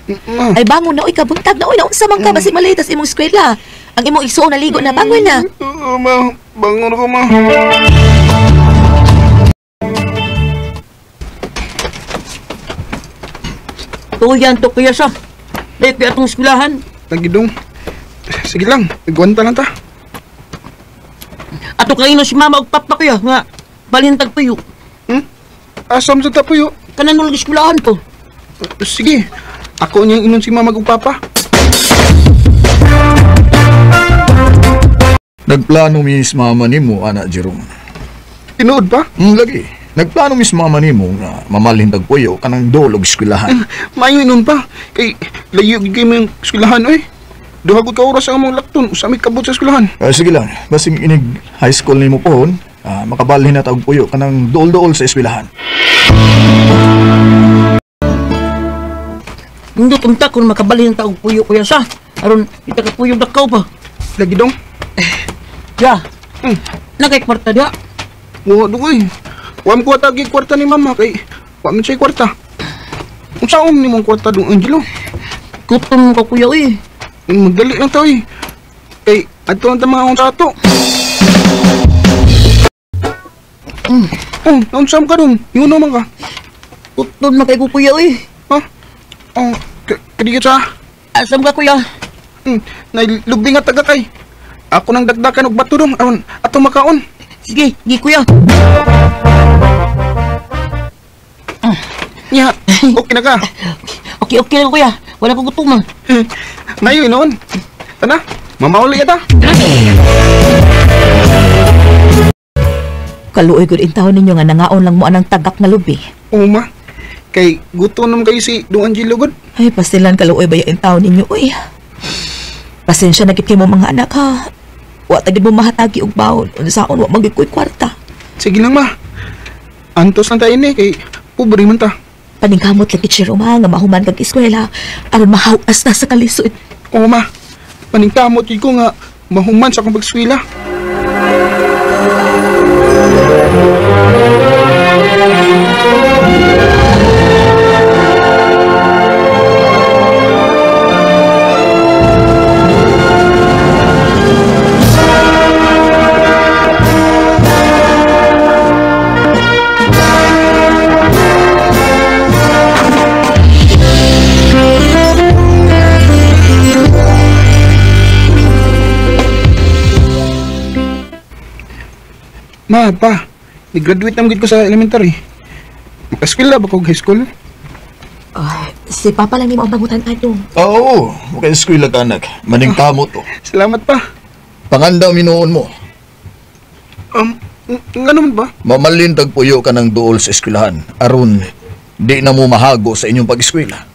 Ma. Ay bangon na oy, kabuntag na oy, naunsa man ka basi malitas imong eskwela. Ang imong igsuon naligo na, bangon na. Oo, ma, bangon ako, ma. Tuyan to kuya sa. Dahil kuya atong eskwelahan. Tagidong. Sige lang, nagwanta lang ta. Ato kayo si mama og papa kuya nga balintag puyo. Hmm? Asam sa ta puyo? Kanan nung eskwelahan ko. Sige, ako niyang inon si mama ug papa. Nagplano mi si mama nimo, anak Jerome. Tinuod pa? Lagi. Nagplano mi si mama nimo nga mamalhin tag puyo kanang dolog eskwelahan. Maayo inon pa. Kay layo gid kay mo yung eskwelahan oy. Duha gud ka oras ang among lakton usa may kabot sa eskwelahan. Sige lang, basing inig high school nimo pohon, makabalhin na ta og puyo kanang duol-duol sa eskwelahan. Hindi kunta kung makabalhin ta og puyo kuya sa. Aron kita ka puyo dakaw pa. Lagi dong. Ya. Nagay kwarta dia. Wa dugoy. Wa mo kuha tagi kwarta ni mama kay wa man siya kwarta. Unsa om nimong kwarta dong Angelo? Gutom ko kuya oy. Magdali lang ta oy. Kay adto lang ta mga sa ato. Oh, naunsa man ka dong? Yuno man ka. Gutom man kay ko kuya oy. Ha? Oh, kadiyot sa. Asam ka kuya? Nailubing nga taga kay. Ako nang dagdakan og bato dong aron ato makaon. Sige, gi kuya. Nya, okay na ka. Okay, okay lang kuya. Wala ko gutom man. Ngayon noon. Tana, mamauli ka ta. Kaluoy gud in taon ninyo nga nangaon lang mo anang tagak nga lubi. Oo ma. Kay gutom naman kayo si Dong Angelo gud. Ay pastilan kaluoy ba in taon ninyo oy. Pasensya na gid kay mo mga anak ha. Wa ta gid mo mahatagi og baon. Unsaon wa man gid koy kwarta. Sige lang ma. Antos lang tayo ni kay pobre man ta. Paningkamot lagi Jerome ha, nga mahuman kag eskwela aron mahawas na sa kalisod. Oo ma. Paningkamot gid ko nga mahuman sa akong pag-eskwela. Ma, pa, ni-graduate na ko sa elementary. Maka-eskwela ba ko high school? Si Papa lang nimo ang bangutan adto. Oo, maka-eskwela ka anak. Maningkamo to. Salamat pa. Panganda minuon mo. Ngano man ba? Mamalin tagpuyo ka ng duol sa eskwelahan. Aron, di na mo mahago sa inyong pag-eskwela.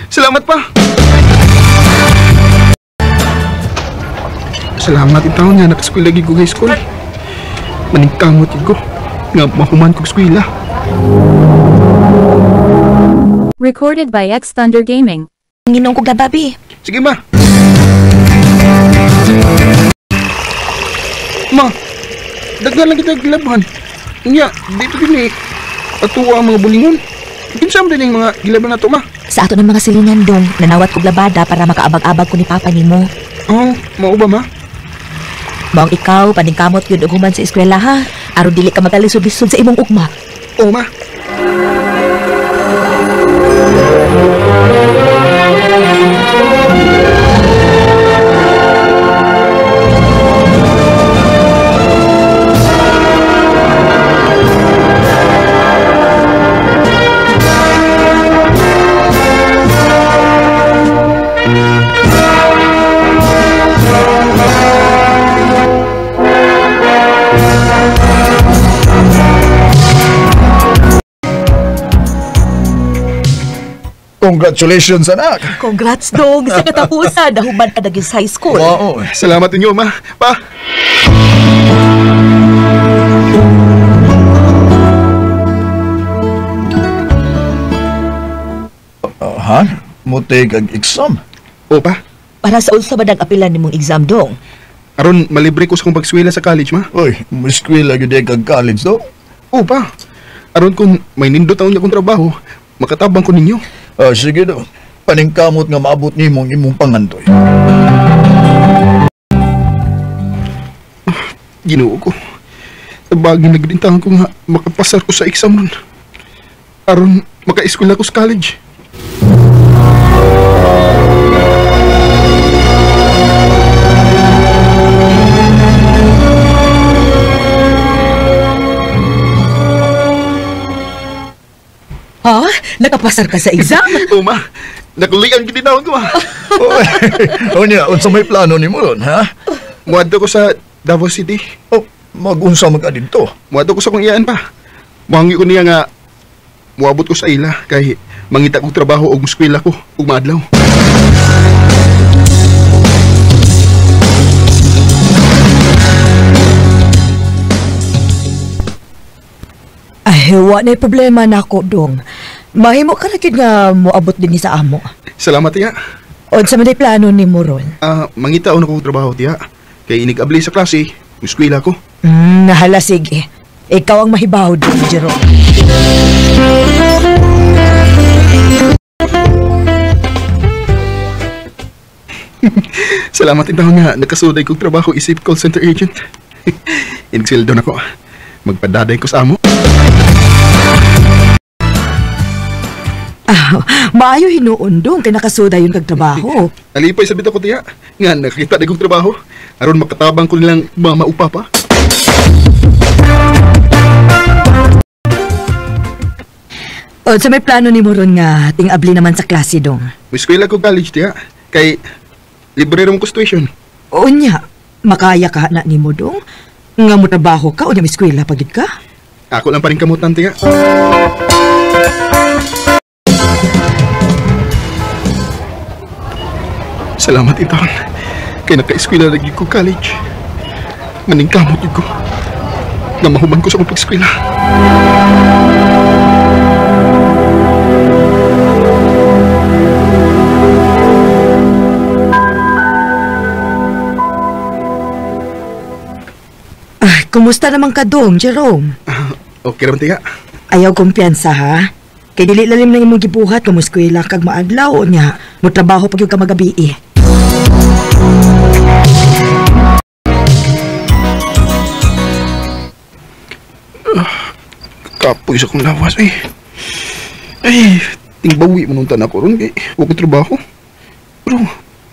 Salamat pa. Salamat itaw nga naka-eskwela gid ko high school. Maningkamot gid ko nga mahuman kog eskwela. Recorded by X Thunder Gaming. Nginong kog lababi. Sige ma. Ma, daghan lang kita gilabhan. Nya, dito din atuwa ang mga bulingon. Kinsa man din ang mga gilaban nato ma? Sa ato ng mga silingan dong, nanawat kog labada para makaabag-abag ko ni Papa nimo. Oh, mao ba ma? Maong ikaw, paningkamot yun og human sa eskwela ha. Aron dili ka magkalisod-lisod sa imong ugma. Oo ma. Congratulations, anak! Congrats, dong! Sa katapusan, nahuman ka naging high school. Wow. Salamat inyo, ma. Pa! Ha? Mutig ang exam? O, pa. Para sa unsa ba nag-apilan nimong exam, dong? Aron, malibre ko sa kong pag-eskwela sa college, ma. Uy, eskwela gyud kag college, do? O, pa. Aron kung may nindot ang akong trabaho, makatabang ko ninyo. Sige do. Paningkamot nga maabot nimo ang imong pangandoy. Ginoo ko. Bagay nagrintahan ko nga makapasar ko sa exam ron. Aron maka-eskwela ko sa college. Ha? Nakapasar ka sa exam? O ma, nakulian gid ko ma. O niya, unsa may plano nimo ron, ha? Muadto ko sa Davao City. Oh, magunsa mag adto. Muadto ko sa kong iyaan pa. Muhangyo ko niya nga muabot ko sa ila kay mangita kog trabaho og eskwela ko ug maadlaw. Ay, wa na problema nako dong. Mahimo ka ra gyud nga moabot dinhi sa amo. Salamat tiya. Unsa man day plano nimo ron? Mangita na kog trabaho tiya. Kay inig-abli sa klase, eskwela ko. Nahala sige. Ikaw ang mahibaw dong, Jerome. Salamat intaw nga nakasuday kog trabaho isip call center agent. Inig-sweldo na ko. Magpadaday ko sa amo. Maayo hinuon dong kay nakasuda yun kag trabaho. Alipay sa bitaw ko tiya. Nga nakakita na kong trabaho. Aron makatabang ko nilang mama o papa. O, sa may plano ni mo ron nga ting-abli naman sa klase dong. Eskwela ko college tiya. Kay libre ra mo ko tuition. Unya, makaya ka na nimo dong. Nga mo trabaho ka o nya eskwela pagid ka? Ako lang pa rin kamutan tiya. Salamat intaon. Kay naka-eskwela lagi ko college. Maningkamot yun ko. Nga mahuman ko sa akong pag-eskwela. Ah, kumusta naman ka dong, Jerome? Okay naman tiya. Ayaw kumpiyansa ha. Kay dili lalim na imong gibuhat kung eskwela kag maadlaw niya. Mo trabaho pag yung ka magabi eh. Kapoy sa kong lawas eh. Ay, tingbawi mo nung tanak ko ron kay wa ko trabaho. Pero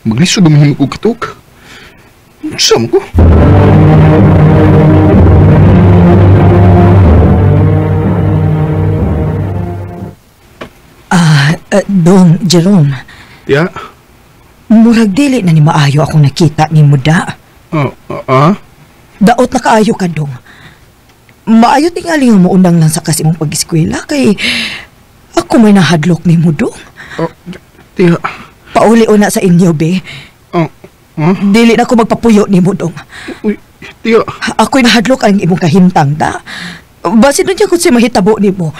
maglisod naman ko katok. Saan ko? Dong, Jerome. Ya? Murag dili na ni maayo akong nakita ni Muda. Daot na kaayo ka, dong. Maayo tingali nga muundang lang sa kasi mong pag-eskwela kay ako may nahadlok ni mo, dong. Tiya. Pauli una sa inyo, be. Dili na ko magpapuyo ni mo, dong. Uy, tiya. Ako'y nahadlok ang imong kahimtang, da. Basin nun niya kung siya mahitabo ni mo.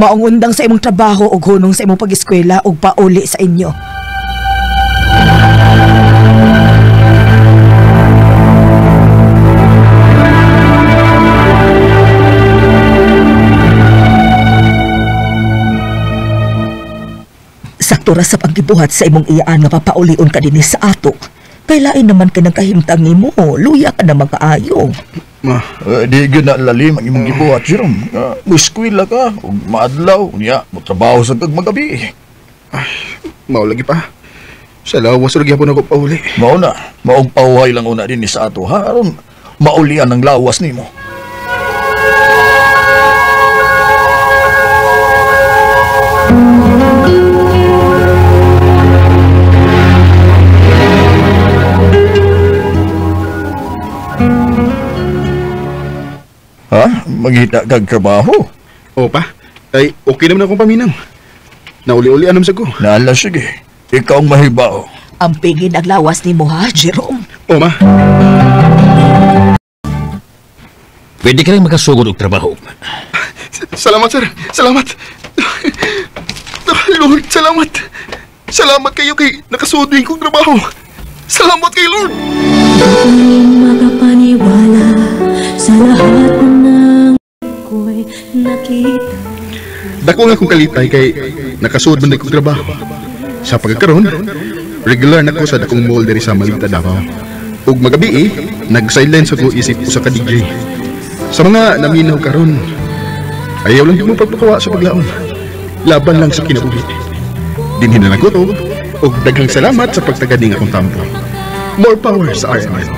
Maungundang sa imong trabaho o hunong sa imong pag-eskwela o pauli sa inyo. Sakto ra sa paggibuhat sa imong iyaan nga papaulion ka dinhi sa ato. Kay lain naman kay nang kahimtang nimo, luya ka naman kaayo. Ma, di gyud na lalim ang imong gibuhat, Jerome. Mueskwela ka, ug maadlaw, unya motrabaho sa kag magabi. Ay, mao lagi pa. Sa lawas ra gyapon ako pauli. Mao na, maong pauhay lang una dinhi sa ato ha, aron maulian ang lawas nimo. Ha? Mangita kag trabaho? O pa, ay okay naman akong paminaw. Nauli-uli anam sa ko. Nala, sige. Ikaw ang mahibao. Ang pingin ang lawas ni mo ha, Jerome. O ma. Pwede ka rin makasugod og trabaho. Salamat, sir. Salamat. Lord, salamat. Salamat kayo kay nakasugod din kong trabaho. Salamat kay Lord. Makapaniwala sa lahat ng ko'y nakita. Dako nga kong kalipay kay nakasuod man kong trabaho. Sa pagkakaroon, regular na ko sa dakong mall diri sa Malita, Davao. Ug magabi nag-sideline sa ko isip usa ka DJ. Sa mga naminaw karon, ayaw lang di mo pagpakawa sa paglaom. Laban lang sa kinabuhi. Dinhi na lang kutob, ug daghang salamat sa pagtagad ning akong tampo. More power sa RMN.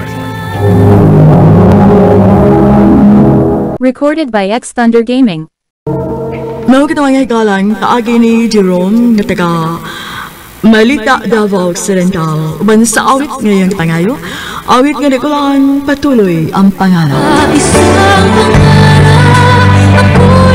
Recorded by X Thunder Gaming. Mao kita mga higalang kaagi ni Jerome nga taga Malita, Davao Occidental. Uban sa awit ngayong pangayo, awit nga nikulaan patuloy ang pangarap. Isang pangarap, ako.